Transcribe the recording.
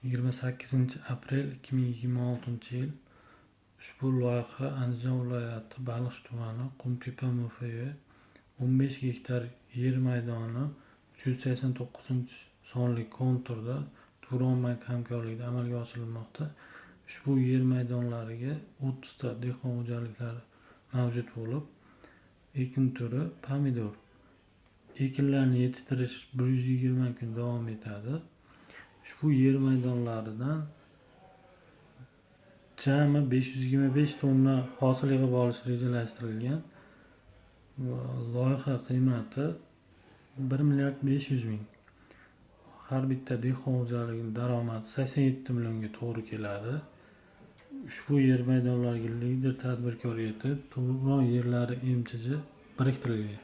28 aprel 2026-yil. Ushbu loyiha Andijon viloyati, Baliqchi tumani, Qumtepa MFY, 15 gektar yer maydoni, 389-sonli konturda Turon bank hamkorligida amalga oshirilmoqda. Ushbu yer maydonlariga 30 ta dehqon xo'jaliklari mavjud bo'lib, ekin turi pomidor. Ekinlarni yetishtirish 120 kun davom etadi. Ushbu yer maydonlaridan jami 525 tonna hosil yig'ib olish rejalashtirilgan. Loyiha qiymati 1 milliard 500 ming. Har bitta dehqon xo'jaligining daromadi 87 millionga to'g'ri keladi. Ushbu yer maydonlariga lider tadbirkor etib Turon yerlari MChJ biriktirilgan.